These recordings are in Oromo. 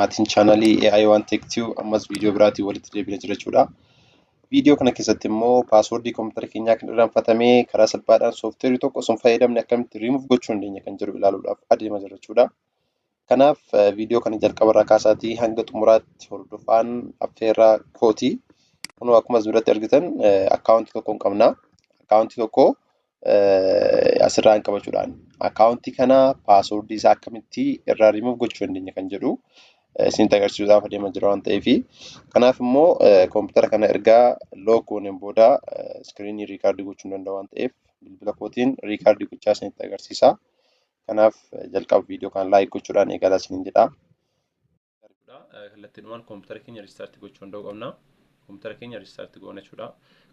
Maatiin chaanalii AI waan Tech ammas viidiyoo biraatiin walitti deebinee jira jechuudha. Viidiyoo kana keessatti immoo paaswordii kompiitara keenyaa kan irraanfatamee karaa salphaadhaan sooftiweerii tokko osoo hin fayyadamne akkamitti riimuuf gochuu dandeenya kan jedhu ilaaluudhaaf adeemaa jira jechuudha. Kanaaf viidiyoo kana jalqabarraa kaasaatii hanga xumuraatti hordofaan affeerraa kooti. Kunoo akkuma as biratti argitan akkaawuntii tokko hin qabna. Akkaawuntii tokko asirraa hin qabachuudhaan akkaawuntii kana paaswordii isaa akkamitti irraa riimuuf gochuu dandeenya kan jedhu isinitti agarsiisuudhaaf adeemaa jira waan ta'eef. Kanaaf immoo kompiitara kana ergaa lock gooneen booda iskiriinii riikaardii gochuu hin danda'u waan ta'eef bilbila kootiin riikaardii gochaa isinitti agarsiisa. Kanaaf jalqaba viidiyoo kana laayik gochuudhaan eegalaa isiniin jedha. Kallattiidhumaan kompiitara keenya riistaartii gochuu danda'uu qabna. Kompiitara keenya riistaartii goona jechuudha.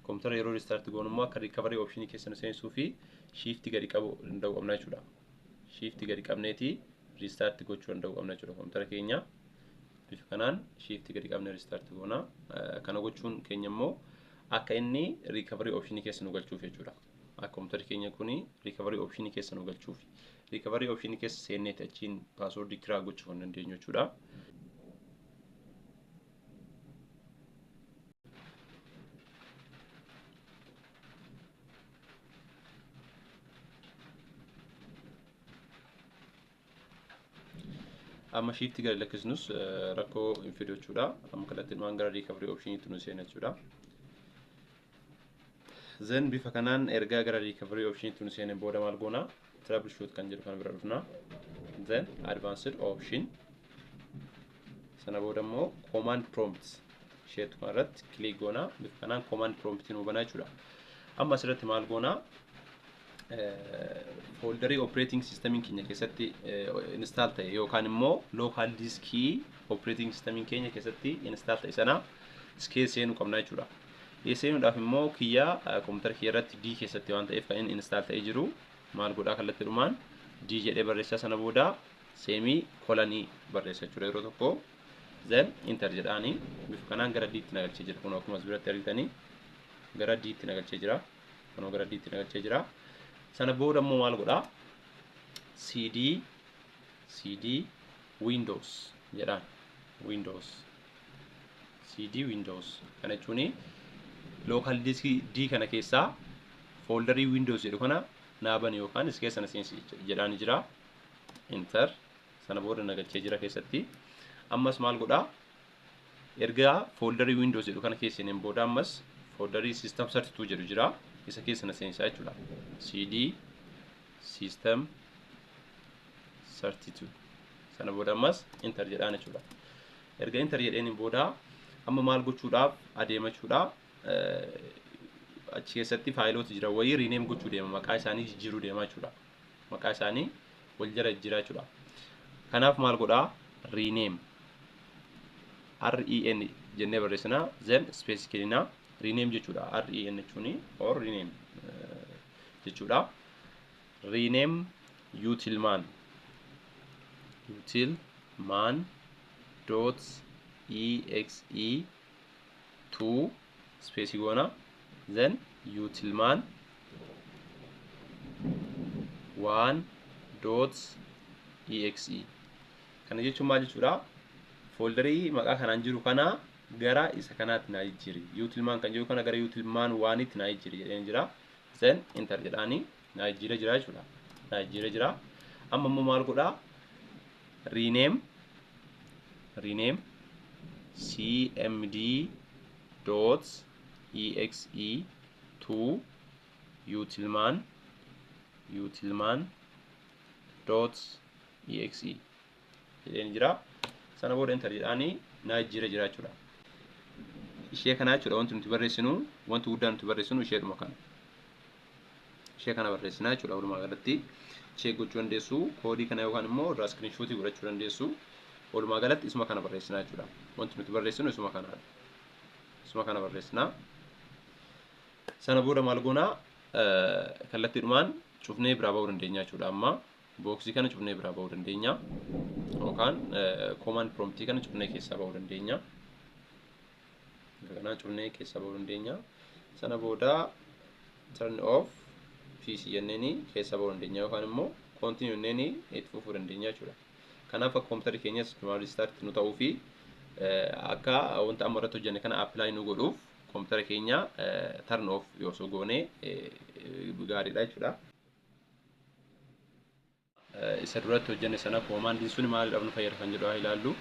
Kompiitara yeroo riistaartii goonu immoo akka riikavarii oopshinii keessa nu seensuu fi shiiftii gadi qabuu danda'uu qabna jechuudha. Shiiftii gadi qabneeti riistaartii gochuu danda'uu qabna jechuudha kompiitara keenya. Bifa kanaan shiiftii gadi qabnee riistaartii goona. Kana gochuun keenya immoo akka inni riikavarii oopshinii keessa nu galchuuf jechuudha. Akka kompiitarri keenya kuni riikavarii oopshinii keessa nu galchuuf. Riikavarii oopshinii keessa seenneeti achiin paaswordii kiraa gochuu kan dandeenyu jechuudha. Amma shiiftii gadi lakkisnus rakkoo hin fidu jechuudha. Amma kallattiidhumaan gara riikavarii oopshiniitti nu seena jechuudha. Then bifa kanaan ergaa gara riikavarii oopshiniitti nu seene booda maal goona? Troubleshoot kan jedhu kana bira dhufna. Then advanced option sana booda immoo command prompt isheetu kanarratti click goona. Bifa kanaan command prompt nu banaa jechuudha. Amma asirratti maal goona? Fooldarii operating systemiin keenya keessatti install ta'e yookaan immoo local diskii operating systemiin keenya keessatti install ta'e sana keessa seenuu qabna jechuudha. Seenuudhaaf immoo kiyyaa kompiitara kiyya irratti D keessatti waan ta'eef kan inni install ta'ee jiru maal godhaa kallattiidhumaan D jedhee barreessaa sana booda seemii kolanii barreessa jechuudha yeroo tokko. Then enter jedhaanii bifa kanaan gara D'tti nagalchee jira. Kun akkuma as biratti argitanii gara D'tti nagalchee jira. Kunoo gara D'tti nagalchee jira. Sana booda immoo maal godhaa? CD Windows jedhaan. Windows CD Windows kana jechuun local disk D kana keessaa fooldarii Windows jedhu kana naa bani yookaan is keessa na seensi jedhaan jira. Enter sana booda nagalchee jira keessatti. Ammas maal godhaa? Ergaa fooldarii Windows jedhu kana keessa seeneen booda ammas fooldarii System 32 jedhu jira. Isa keessa na seensaa jechuudha. CD System 32 sana booda ammas enter jedhaan jechuudha. Erga enter jedheen booda amma maal gochuudhaaf adeema jechuudha. Achi keessatti faayiloota jiran wayii rename gochuu deema. Maqaa isaanii jijjiiruu deema jechuudha. Maqaa isaanii wal jala jijjiiraa jechuudha. Kanaaf maal godhaa? Rename REN jennee barreessinaa. Then space kenninaa. Rename jechuudha. REN jechuun or rename jechuudha. Rename utilman utilman dot exe to space goona. Then utilman 1 dot exe. Kana jechuun maal jechuudha? Fooldarii maqaa kanaan jiru kana gara isa kanaatti naa jijjiiri. Utilman kan jiru kana gara utilman 1tti naa jijjiiri jedheen jira. Then enter jedhaanii naa jijjiiree jira jechuudha. Naa jijjiiree jira. Amma immoo maal godhaa? Rename cmd dot exe to utilman dot exe jedheen jira. Sana booda enter jedhaanii naa jijjiiree jira jechuudha. Ishee kana jechuudha wanti nuti barreessinu, wanti guddaan nuti barreessinu isheedhuma kana. Ishee kana barreessinaa jechuudha. Walumaa galatti check gochuu dandeessu koodii kana yookaan immoo irraa iskiriinshuutii godhachuu dandeessu. Walumaa galatti isuma kana barreessinaa jechuudha. Wanti nuti barreessinu isuma kanaadha. Isuma kana barreessinaa. Sana booda maal goonaa? Kallattiidhumaan cufnee biraa ba'uu dandeenya jechuudha. Amma booksii kana cufnee biraa ba'uu dandeenya. Yookaan command promptii kana cufnee keessaa ba'uu dandeenya. Kana cufnee keessaa ba'uu dandeenya. Sana booda turn off PC jenneeni keessaa ba'uu dandeenya yookaan immoo continue jenneeni itti fufuu dandeenya jechuudha. Kanaaf akka kompiitarri keenyas restart nu ta'uu fi akka wanta amma irratti hojjenne kana apply nu godhuuf kompiitara keenya turn off yoo goone gaariidha jechuudha. Isa duratti hojjenne sana commandiin sun maaliidhaaf nu fayyada kan jedhu haa ilaallu.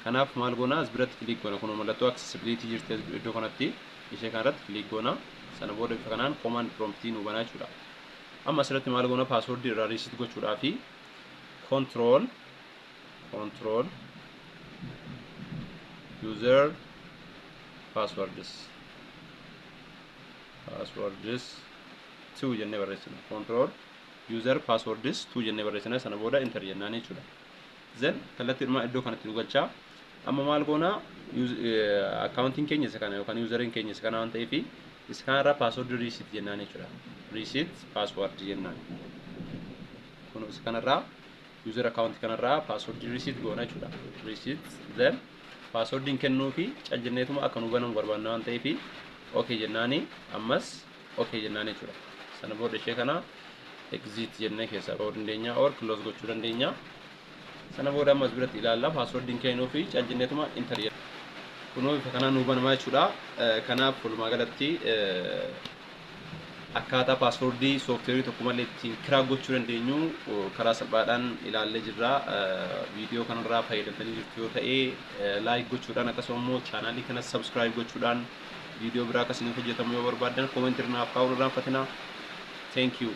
Kanaaf maal goona? As biratti click goona. Kun mallattoo accessibility jirti iddoo kanatti, ishee kanarratti click goona. Sana booda bifa kanaan command prompt nu banaa jechuudha. Amma asirratti maal goona? Password irraa reset gochuudhaa fi control user passwords 2 jennee barreessina. Control user passwords 2 jennee barreessina. Sana booda enter jennaan jechuudha. Then kallattiidhuma iddoo kanatti nu galchaa. Amma maal goona? Accountiin keenya isa kana yookaan useriin keenya isa kana waan ta'eef, isa kanarraa password reset jennaan jechuudha. Reset password jennaan. Kun isa kanarraa, user account kanarraa password reset goona jechuudha. Reset, then passwordiin kennuu fi caljenneetuma akka nu banamu barbaanna waan ta'eef, okay jennaani, ammas okay jennaan jechuudha. Sana booda ishee kana exit jennee keessaa ba'uu dandeenya or close gochuu dandeenya. Sana booda ammas biratti ilaalla, passwordiin kennuu fi caljenneetuma enter jenna. Kunoo bifa kanaan nu banamaa jechuudha. Kanaaf walumaa galatti akkaataa passwordii softwareii tokko malee ittiin crack gochuu dandeenyu karaa salphaadhaan ilaallee jirra. Viidiyoo kanarraa fayyadamtanii jirtu yoo ta'e, like gochuudhaan, akkasuma immoo channelii kanas subscribe gochuudhaan, viidiyoo biraa akkasiniif hojjetamu yoo barbaaddan commentii naaf kaa'uun irraanfatinaa. Thank you.